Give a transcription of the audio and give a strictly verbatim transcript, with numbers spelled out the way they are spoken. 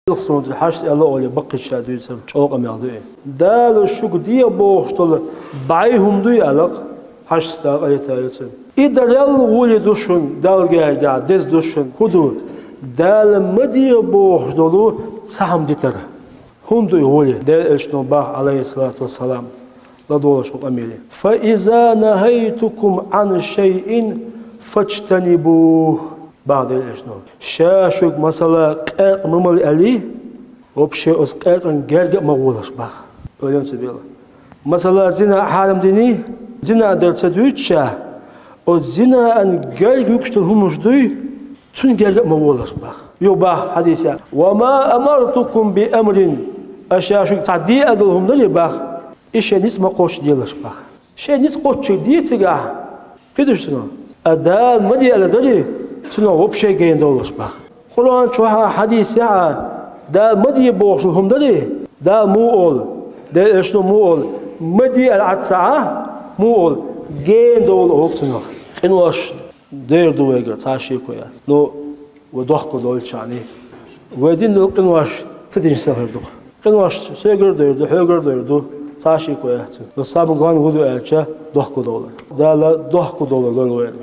Илсунца хьашт аьлла оле, баккхийча дуьйцар, чӀоагӀа къамаьл ду и. Дала шуга де бохуш долу бӀе хӀума дуй аьлла-кх, хьашт дакъа а йита йоцург. И дарал гӀоле ду шуна, Далла гергахь деза ду шуна. ХӀун ду? Дала ма де бохуш долу цхьа хӀума дитар. ХӀунда ду и гӀоле? Делан Элчано боху, Ӏалайхиссалату вассалам, ладогӀалаш ву къамеле: «Фа иза нахайтукум Ӏан шайин фаджтанибух», боху Делан Элчано. Ша шуьга, масала, къекъа ма мала аьллий, вообще оцу къекъана герга а ма гӀолаш боху. Ойла ца бела. Масала, зина хьарам дини, зина дар ца дуьйцу ша, оцу зинаан герга юкъуш долу хӀуманаш дуй, цунна герга а ма гӀолаш боху. Юха боху хьадисехь: «Ва ма амартукум би амрин», ас ша шуьга цхьа де аьлла долу хӀума дарий боху, и шайн ницкъ ма кхоччу делаш боху. Шайн ницкъ кхоччуш де цигахь, кхидуш цунах. А Дала ма де аьлла дарий, цунах вообще гена довлаш боху. Къуръан чохь а, хьадисехь а Дала ма де бохуш долу хӀума дарий, Дала муха олу, Делан Элчано муха олу, ма де аьлла Ӏад ца Ӏа, муха олу, гена довла олу цунах. Къинош дер ду вайгара, цхьа а шеко яц. Ну, вай дохко долчарний, вай дина долу къинош ца динчу сан хир ду-кх. Къинош соьгара а дер ду, хьоьгара а дер ду, цхьа а шеко яц. Ну, самое главное хӀун ду аьлча, дохко довлар. Дала дохко довлар лойла вайна.